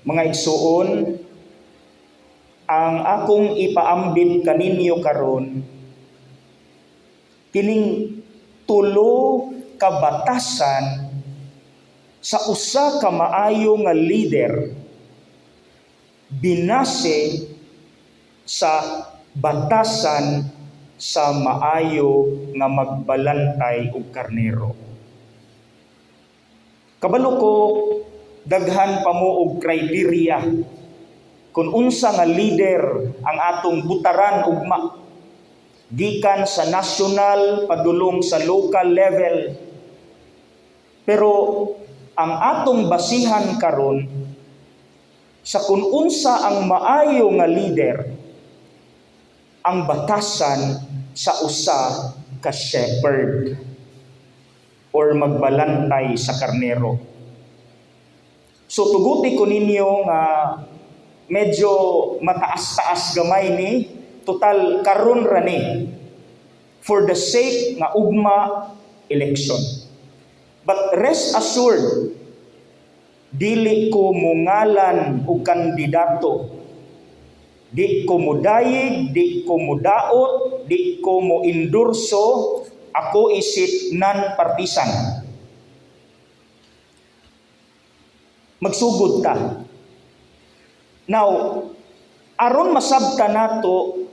Mga igsuon, ang akong ipaambit kaninyo karon, kining tulo ka batasan sa usa ka maayo nga leader binase sa batasan sa maayo nga magbalantay og karnero. Kabalo ko daghan pa mo og criteria kung unsa nga leader ang atong butaran ugma, gikan sa national padulong sa local level. Pero ang atong basihan karon sa kung unsa ang maayo nga leader, ang batasan sa usa ka shepherd or magbalantay sa karnero. So tuguti ko ninyo nga medyo mataas-taas gamay ni, total karon ra ni, for the sake nga ugma election. But rest assured, dili ko mungalan og kandidato. Di ko mudayig, di ko mudaot, di ko mo endorso, ako isip non-partisan. Magsugod ta. Now, aron masabta nato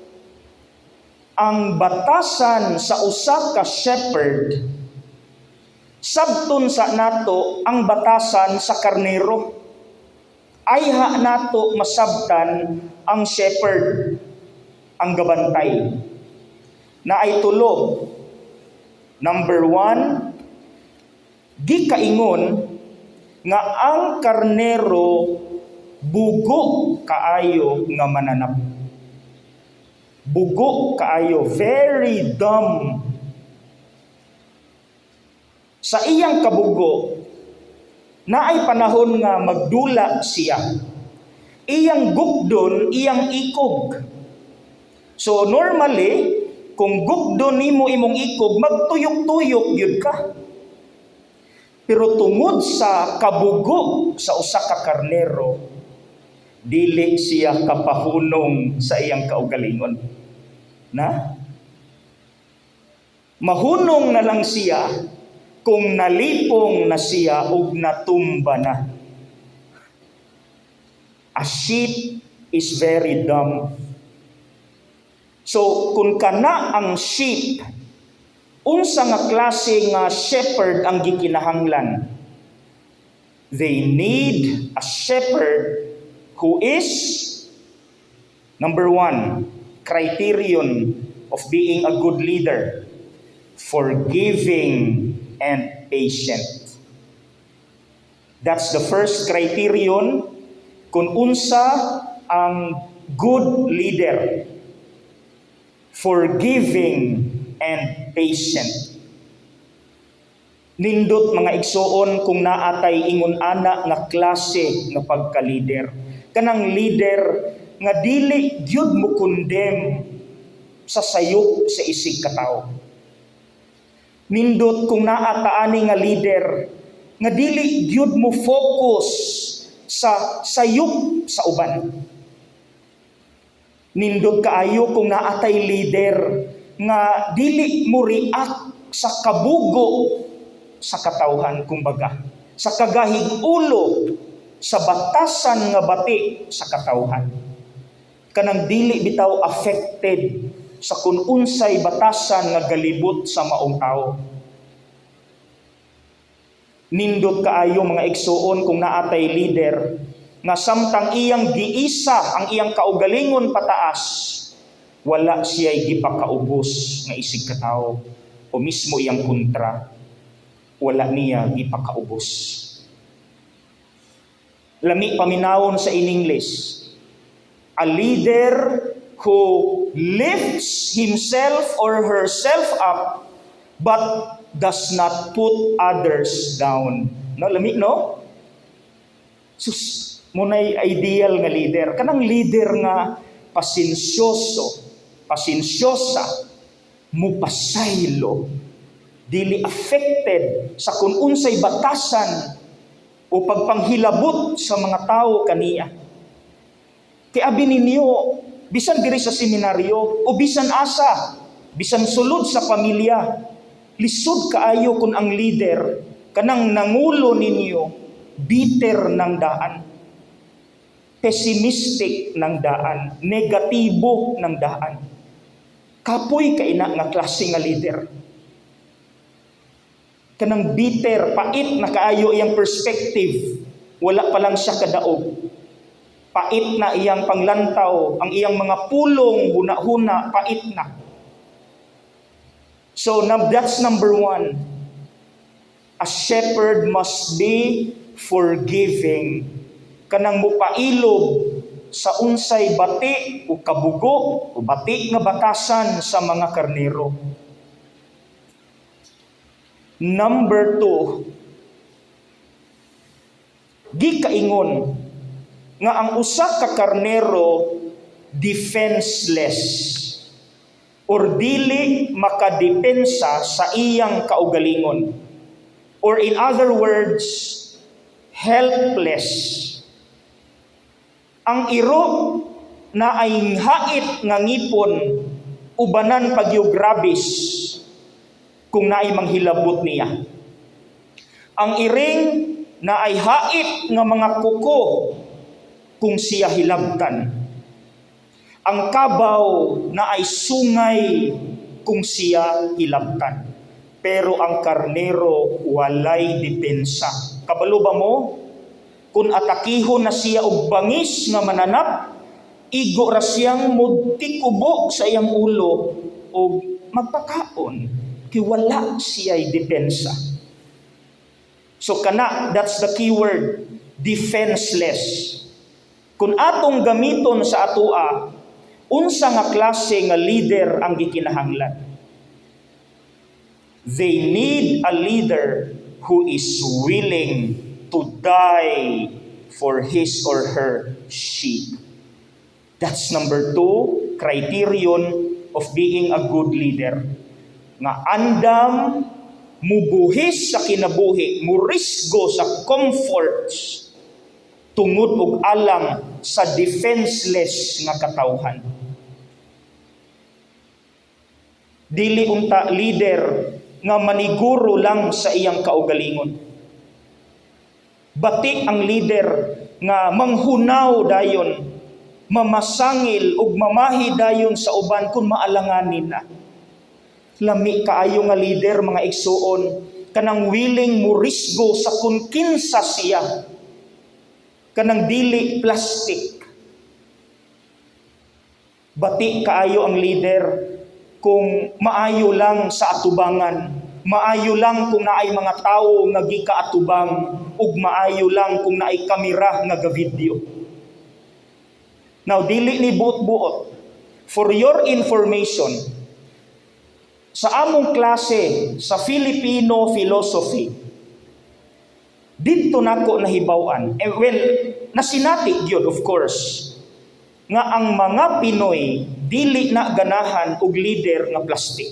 ang batasan sa usa ka shepherd, sabton sa nato ang batasan sa karnero. Ayha nato masabtan ang shepherd, ang gabantay. Naay tulo. Number 1, gikaingon nga ang karnero bugo kaayo nga mananap. Bugo kaayo, very dumb. Sa iyang kabugo, naay panahon nga magdula siya. Iyang gukdon, iyang ikog. So normally, kung gukdon nimo imong ikog, magtuyok-tuyok gyud ka. Pero tungod sa kabugo sa usa ka karnero, dili siya kapahunong sa iyang kaugalingon. Na? Mahunong na lang siya kung nalipong na siya ug natumba na. A sheep is very dumb. So kung kana ang sheep, unsa nga klase nga shepherd ang gikinahanglan? They need a shepherd who is, number 1, criterion of being a good leader, forgiving and patient. That's the first criterion kung unsa ang good leader. Forgiving and patient. Nindot, mga igsuon, kung naatay ingon ana nga klase nga pagka-leader. Kanang leader nga dili gyud mo condemn sa sayop sa isig katawo. Nindot kung naa ta ani nga leader nga dili gyud mo focus sa sayop sa uban. Nindot kaayo kung naatay leader nga dili mo react sa kabugo sa katawhan, kumbaga sa kagahig ulo, sa batasan nga bati sa katawhan. Kanang dili bitaw affected sa kung unsay batasan nga galibot sa maong tao. Nindot kaayo, mga igsuon, kung naatay leader nga samtang iyang giisa ang iyang kaugalingon pataas, wala siya'y gipakaubos nga isig katawo o mismo iyang kontra, wala niya gipakaubos. Lami paminawon sa in English. A leader who lifts himself or herself up but does not put others down. No, lami, no? Sus, munay ideal nga leader. Kanang leader nga pasensyoso, pasensyosa, mupasaylo, dili affected sa kung unsay batasan. o pagpanghilabot sa mga tao kaniya. Kay abi ninyo, bisan diri sa seminaryo o bisan asa, bisan sulod sa pamilya, lisod kaayo kung ang leader, kanang nangulo ninyo, bitter ng daan, pessimistic ng daan, negatibo ng daan. Kapoy kay na nga klase nga leader. Kanang bitter, pait na kaayo iyang perspective. Wala pa lang siya kadaog. Pait na iyang panglantaw, ang iyang mga pulong, huna-huna, pait na. So now that's number one. A shepherd must be forgiving. Kanang mupailob sa unsay bati o kabugo o bati nga batasan sa mga karnero. Number two, gikaingon nga ang usa ka karnero defenseless or dili makadepensa sa iyang kaugalingon. Or in other words, helpless. Ang iro naay hait nga ngipon, ubanan pagyug rabis kung naay manghilabot niya. Ang iring naay hait nga mga kuko kung siya hilabtan. Ang kabaw naay sungay kung siya hilabtan. Pero ang karnero, walay depensa. Kabalo ba mo? Kung atakihon na siya og bangis nga mananap, igo ra siyang mutikubo sa iyang ulo og magpakaon. Kay wala siya'y depensa. So kana, that's the keyword, defenseless. Kung atong gamiton sa atoa, unsa nga klase nga leader ang gikinahanglan? They need a leader who is willing to die for his or her sheep. That's number two criterion of being a good leader. Nga andam mubuhis sa kinabuhi, murisgo sa comforts tungod og alang sa defenseless nga katawhan. Dili unta leader nga maniguro lang sa iyang kaugalingon. Bati ang leader nga manghunaw dayon, mamasangil ug mamahi dayon sa uban kung maalanganin na. Lami kaayo nga leader, mga igsuon, kanang willing murisgo sa kung kinsa siya. Kanang dili plastic. Bati kaayo ang leader kung maayo lang sa atubangan, maayo lang kung naay mga tawo nga gikaatubang, ug maayo lang kung naay kamera nga ga-video. Now, dili ni buot-buot. For your information, sa among klase sa Filipino philosophy, didto nako nahibaw-an. Eh, well, nasinati gyud, of course, nga ang mga Pinoy dili na ganahan og leader nga plastic.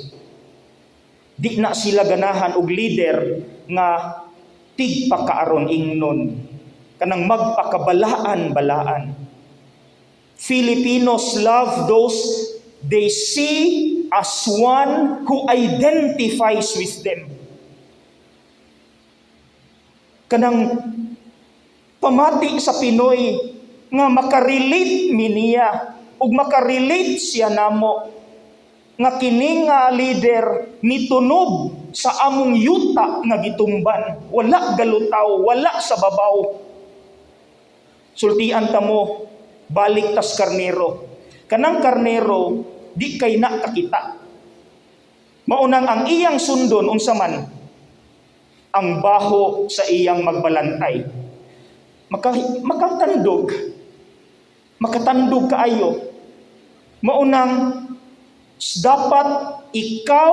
Di na sila ganahan og leader nga tigpakaaron ingnon, kanang magpakabalaan-balaan. Filipinos love those they see as one who identifies with them. Kanang pamati sa Pinoy nga makarelate mi niya ug makarelate siya namo, nga kini nga leader nitunob sa among yuta nga gitumban, wala galutaw, wala sa babaw. Sultian ta mo, balik tas karnero. Kanang karnero di kay na kakita. Maunang ang iyang sundon, unsa man? Ang baho sa iyang magbalantay. Makatandog, makatandog kaayo. Maunang dapat ikaw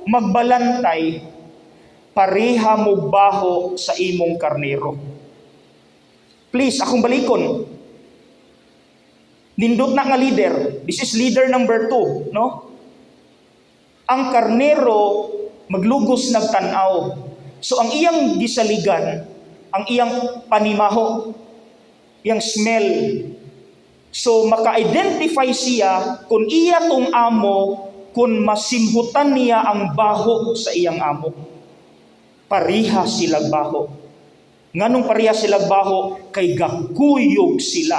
magbalantay, pareha mo baho sa imong karnero. Please, akong balikon. Nindot na nga leader. This is leader number 2, no? Ang karnero maglugos nagtanaw. So ang iyang gisaligan, Ang iyang panimaho, iyang smell. So maka-identify siya kung iya tong amo kung masimhutan niya ang baho sa iyang amo. Pariha sila baho. Nganong pareha sila baho? Kay gakuyog sila.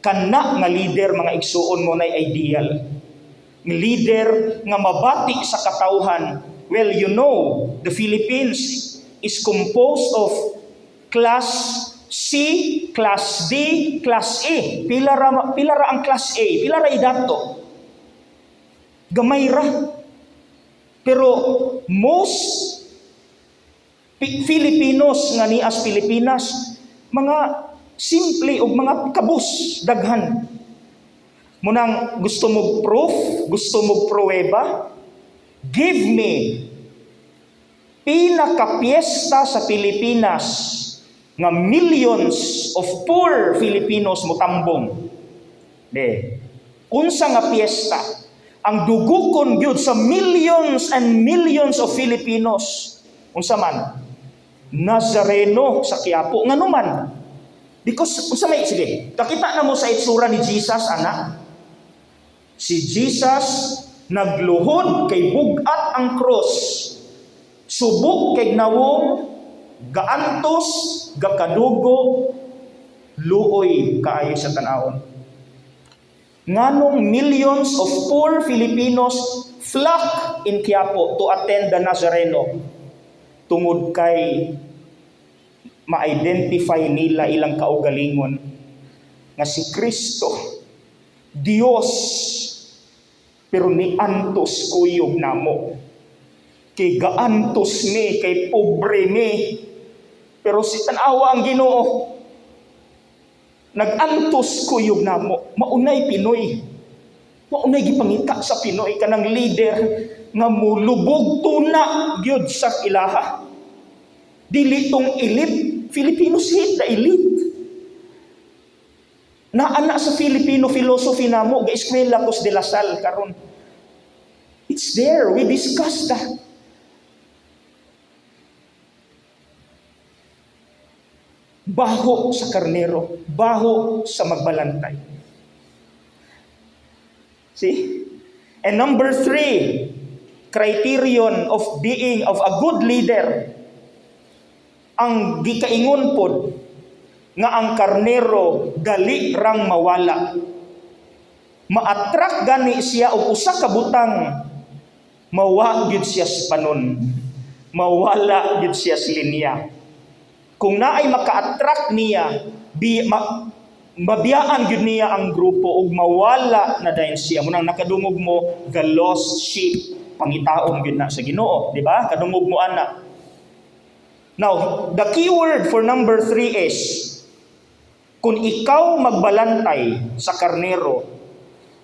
Kana nga leader, mga igsuon, mo nay ideal. Leader nga mabati sa katawhan. Well, the Philippines is composed of class C, class D, class E. Pila ra ang class A? Pila ra idato? Gamay ra. Pero most Filipinos nga nias Pilipinas, mga simple og mga kabus daghan. Munang gusto mo proof, gusto mo pruweba, give me pinakapiesta sa Pilipinas nga millions of poor Filipinos motambong. De. Unsa nga piyesta ang dugukon gyud sa millions and millions of Filipinos? Unsa man? Nazareno sa Quiapo. Ngano man? Because unsa may, sige, kakita na mo sa itsura ni Jesus, ana. Si Jesus nagluhod kay bugat ang cross. Subok kay nawong, gaantos, gakadugo, luoy kaayo sa tan-awon. Nganong millions of poor Filipinos flock in Quiapo to attend the Nazareno? Tungod kay ma-identify nila ilang kaugalingon nga si Kristo, Dios, pero niantos kuyog namo. Kay gaantos mi, kay pobre mi. Pero si tan-awa ang Ginoo. Nag-antos kuyog namo. Maunay Pinoy. Maunay gipangita sa Pinoy kanang leader nga mulubog tuna gyud sa ilaha. Dili tong elite. Filipinos hate the elite. Naa na sa Filipino philosophy namo, ga-eskwela ko sa De La Salle karon. It's there. We discussed that. Baho sa karnero, baho sa magbalantay. See? And number three, criterion of being of a good leader, ang gikaingon pod nga ang karnero dali rang mawala. Ma-attract gani siya og usa ka butang, mawa gyud siya sa panon. Mawala gyud siya sa linya. Kung naay maka-attract niya, mabiyaan gyud niya ang grupo ug mawala na dayon siya. Munang nakadungog mo, the lost sheep, pangitaon gyud na sa Ginoo, di ba? Kadungog mo ana. Now, the key word for number three is, kung ikaw magbalantay sa karnero,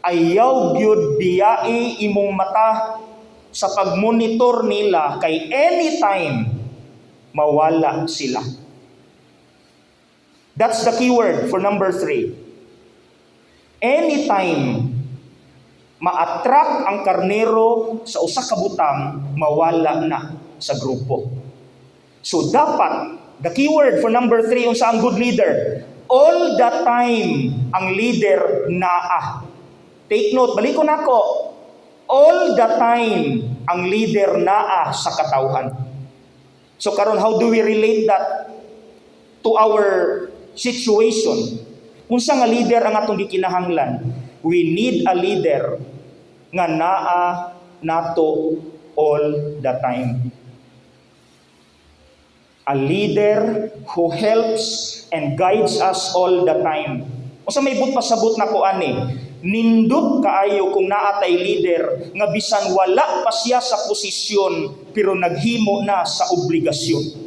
ayaw gyud biyai imong mata sa pagmonitor nila kay anytime mawala sila. That's the keyword for number three. Anytime ma-attract ang karnero sa usa ka butang, mawala na sa grupo. So dapat, the keyword for number three, unsa ang good leader? All the time, ang leader naa. Take note, balik ko nako. All the time, ang leader naa sa katawhan. So karon, how do we relate that to our situation? Unsa nga leader ang atong gikinahanglan? We need a leader nga naa nato all the time. A leader who helps and guides us all the time. Unsa may buot pasabot nako ani? Nindot kaayo kung naa tay leader nga bisan wala pa siya sa posisyon pero naghimo na sa obligasyon.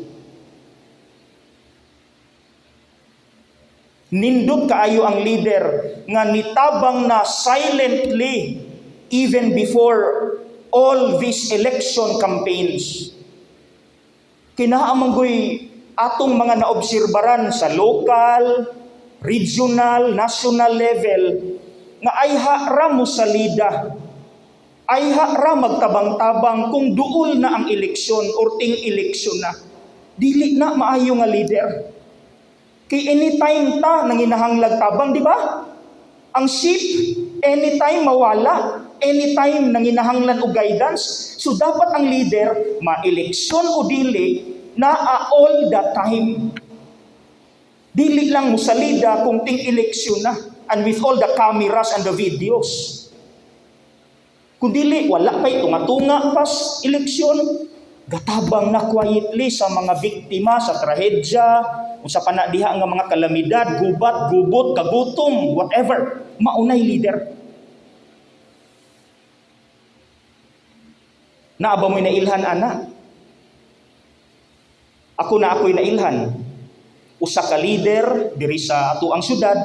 Nindot kaayo ang leader nga nitabang na silently even before all these election campaigns. Kinaamanggoy atong mga naobserbaran sa local, regional, national level nga ayha ra mo salida. Ayha ra magtabang-tabang kung duol na ang eleksyon or ting eleksyon na. Dili na maayo nga leader. Kay anytime ta nanginahanglag tabang, di ba? Ang sheep, anytime mawala, anytime nanginahanglan og guidance. So dapat ang leader, ma-eleksyon o dili, naa all the time. Dili lang musalida kung ting eleksyon na and with all the cameras and the videos. Kung dili, wala pa'y tunga-tunga pas eleksyon. Gatabang na quietly sa mga biktima sa trahedya, unsa pa na diha nga mga kalamidad, gubat, gubot, kagutom, whatever. Maunay leader. Naa ba mo'y nailhan ana? Ako na ako'y nailhan. Usa ka leader diri sa atoang syudad.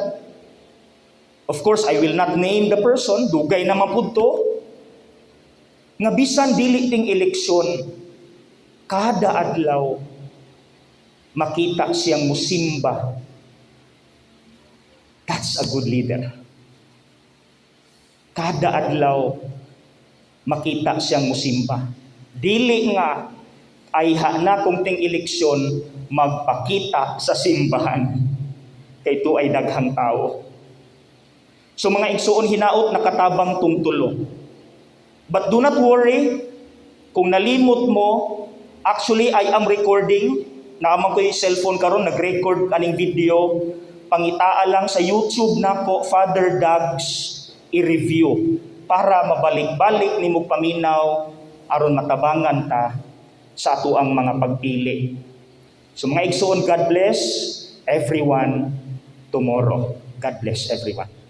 Of course, I will not name the person, dugay na man pud to. Nga bisan dili ting eleksyon, kada adlaw makita siyang musimba. That's a good leader. Kada adlaw makita siyang musimba. Dili nga ayha na kung ting eleksyon magpakita sa simbahan. Kay ito ay daghang tao. So mga igsuon, hinaot nakatabang tung tulo. But do not worry kung nalimot mo. Actually, I am recording. Naa man ko'y cellphone karon, nag-record aning video. Pangitaa lang sa YouTube nako, Father Dags i-review, para mabalik-balik nimo paminaw aron matabangan ta sa atoang mga pagpili. So mga igsuon, God bless everyone tomorrow. God bless everyone.